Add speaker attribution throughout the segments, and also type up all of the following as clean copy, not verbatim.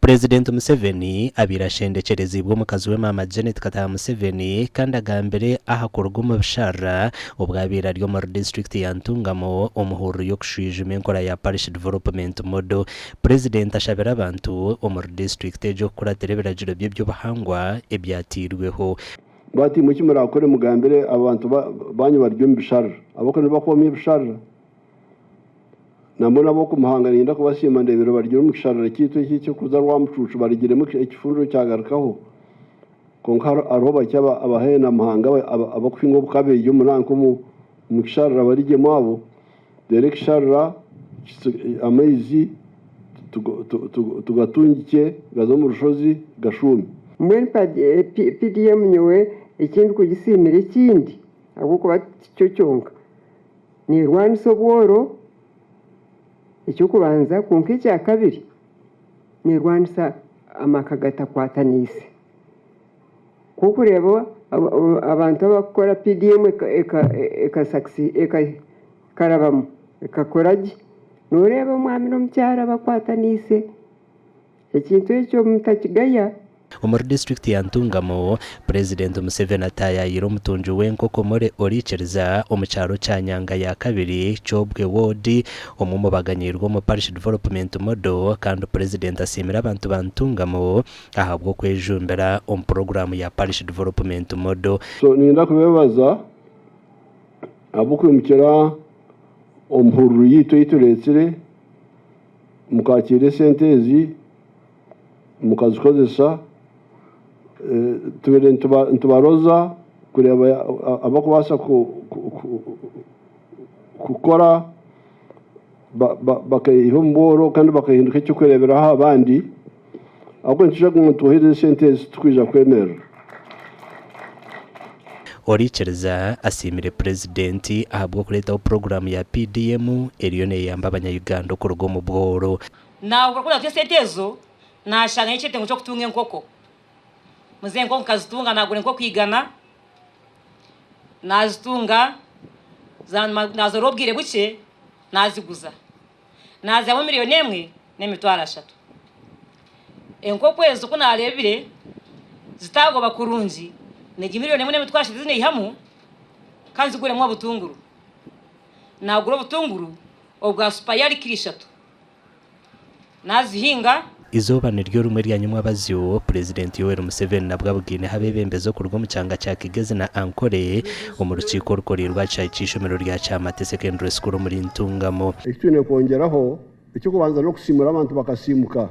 Speaker 1: Purezidenti Museveni abaire ashendekyereziibwe omukazi we Maama Janet Kataaha Museveni kandi agambire aha kuruga omu bisharara obu abaire ari omuri disiturikiti ya Ntungamo omu hururu y'okushwijuma enkora ya Parish Development Model. Purezidenti ashabire abantu omuri disiturikiti egyo kukuratira ebiragiro by'eby'obuhangwa ebyateirweho.
Speaker 2: Bati, Imwe eki muraakore, mugambire abantu baanyu bari omu bisharara, ahabw'okuba nibakwomya ebisharara. Nambwenu ab'oku muhanga niinyenda kubasiima ndeebire barugire omu kisharara kyaitu eki ekirikuza Rwamucuucu barugiremu ekifunjo kyagarukaho. Kwonka hariho bakye aba haihi na Muhanga abarikuhinga obukabeegi omu nanka omu kisharara barigyemu abo. Reero ekisharara amaizi tugatungikye gaze omu rushozi gashuume.
Speaker 3: Mbwenu PDM nyowe eki ndikugisiimira ekindi ahabw'okuba tikyo kyonka, Neerwanisa obworo, eky'okubanza, kwonka ekya kabiri neerwanisa amaka gatakwataniise. Ku orikureeba abantu abarikukora PDM ekarabamu ekakora gye, nooreeba omwami n'omukyara bakwataniise. Ekintu ekyo mutakigaya.
Speaker 1: Omuri disiturikiti ya Ntungamo, Purezidenti Museveni ataayaayire omutungi w'enkoko Morey Orikiriza omu kyaro kya Nyanga ya kabiri, Kyobwe Ward, omwe omu baganyiirwe omu Parish Development Model kandi Purezidenti asiimire abantu ba Ntungamo ahabw'okwejumbira omu puroguraamu ya Parish Development Model.
Speaker 2: So niinyenda kubeebaza ahabw'okwimukira omu hururu yaitu ei tureetsire. Mukakiira esente ezi mukazikozesa, tubaire nitubaroza kureeba abarikubaasa kukora bakaiha omu bworo kandi bakahinduka eky'okureeberaho aha bandi ahabw'okuba nitwija kuguma nitubaheereza esente ezi titurikwija kwemerera.
Speaker 1: Orikiriza asiimire Purezidenti ahabw'okureetaho puroguraamu ya PDM eriyo neeyamba abanya-Uganda okuruga omu bworo.
Speaker 4: Naahurira ku naatuha esente ezo, naashanga nyine ekyetengo ky'okutunga enkoko. Muzeeyi enkoko nkazitunga, naagura enkoko igana, naazitunga, naazoorora obwire bukye, naaziguza. Naazihamu miriyoni emwe n'emitwaro ashatu. Enkoko ezo ku naareebire zitaagoba kurungi, n'egi miriyoni emwe n'emitwaro ashatu ezi naihamu, ka nziguremu obutunguru. Naagura obutunguru obwa supayari kiro ishatu, naazihinga.
Speaker 1: Eizooba niryo rimwe rya nyomwabazyo, Purezidenti Yoweri Museveni nabwo abugaineho abeebembezi okuruga omu kyanga kya Kigezi na Ankole omu rukiiko orukoreirwe aha kishaayi ky'eishomero rya Kyamate Secondary School omuri Ntungamo.
Speaker 2: Eki twine kwongyeraho, eky'okubanza n'okusiimura abantu bakasiimuka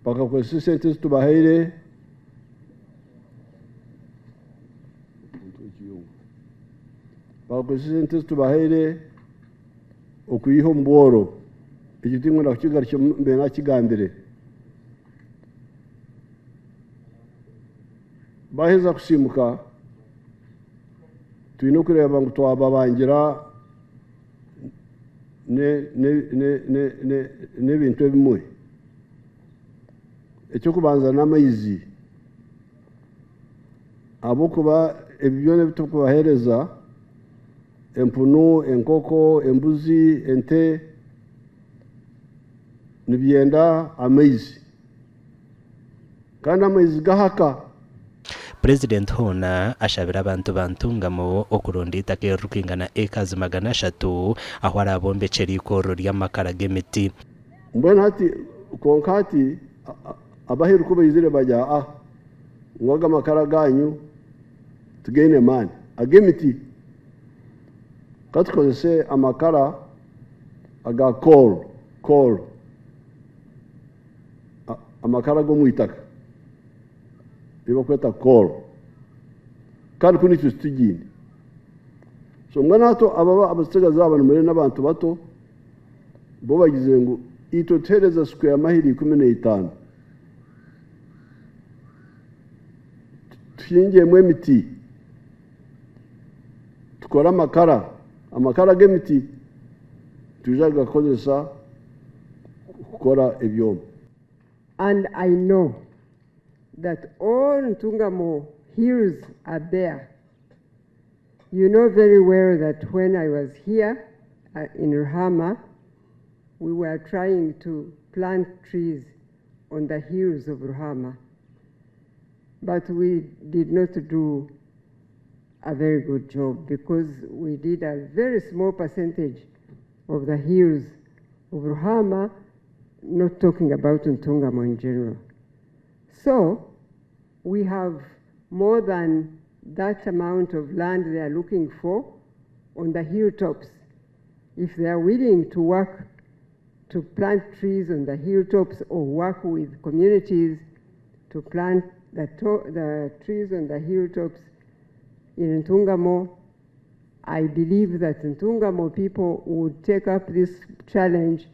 Speaker 2: bakakozesa esente ezi tubahaire bakakozesa esente ezi tubahaire okwiha omu bworo. Ekyo tinkwenda kukigarukiramu mbe nakigambire. Baaheza kusiimuka, twine okureeba ngu twababangira n'ebintu ebimwe. Eky'okubanza n'amaizi ahabw'okuba ebi byona ebi turikubaheereza empunu, enkoko, embuzi, ente nibyenda amaizi kandi amaizi gahaka.
Speaker 1: Purezidenti hoona ashabire abantu ba Ntungamo okuronda eitaka eririkwingana ekazi 300 ahu araabombekyere eikorero ry'amakara g'emiti.
Speaker 2: Mbwenu hati, kwonka hati abaheru ku baizire bagira ah ngu aga makara ganyu tigaine maani, ag'emiti. Ka tukozese amakara aga coal, coal, amakara ag'omu itaka ei barikweta coal kandi kunu itwe titugiine. So mbwenu hati aba abatsigazi aba nimureeba n'abantu bato bo bagizire ngu itwe tuheereza square mahiri 15 tuhingyemu emiti. Tukore amakara, amakara g'emiti nitwija kugakozesa kukora ebyoma.
Speaker 3: And I know that all Ntungamo hills are bare. You know very well that when I was here in Ruhama, we were trying to plant trees. on the hills of Ruhama. But we did not do a very good job because we did a very small percentage of the hills of Ruhama, not talking about Ntungamo in general. So we have more than that amount of land they are looking for on the hilltops. If they are willing to work to plant trees on the hilltops or work with communities to plant the, the trees on the hilltops in Ntungamo, I believe that Ntungamo people would take up this challenge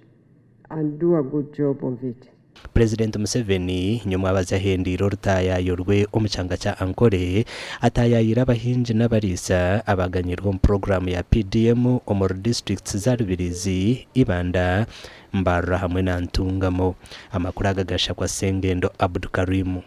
Speaker 3: and do a good job of it.
Speaker 1: Purezidenti Museveni nyomwabazi ahendiire orutaayaayo rwe omu kyanga kya Ankole ataayaayire abahingi n'abariisa abaganyirwe omu puroguraamu ya PDM omuri disiturikiti za Rubirizi, Ibanda, Mbarara hamwe na Ntungamo. Amakuru aga gashakwa Sengendo Abdukarim.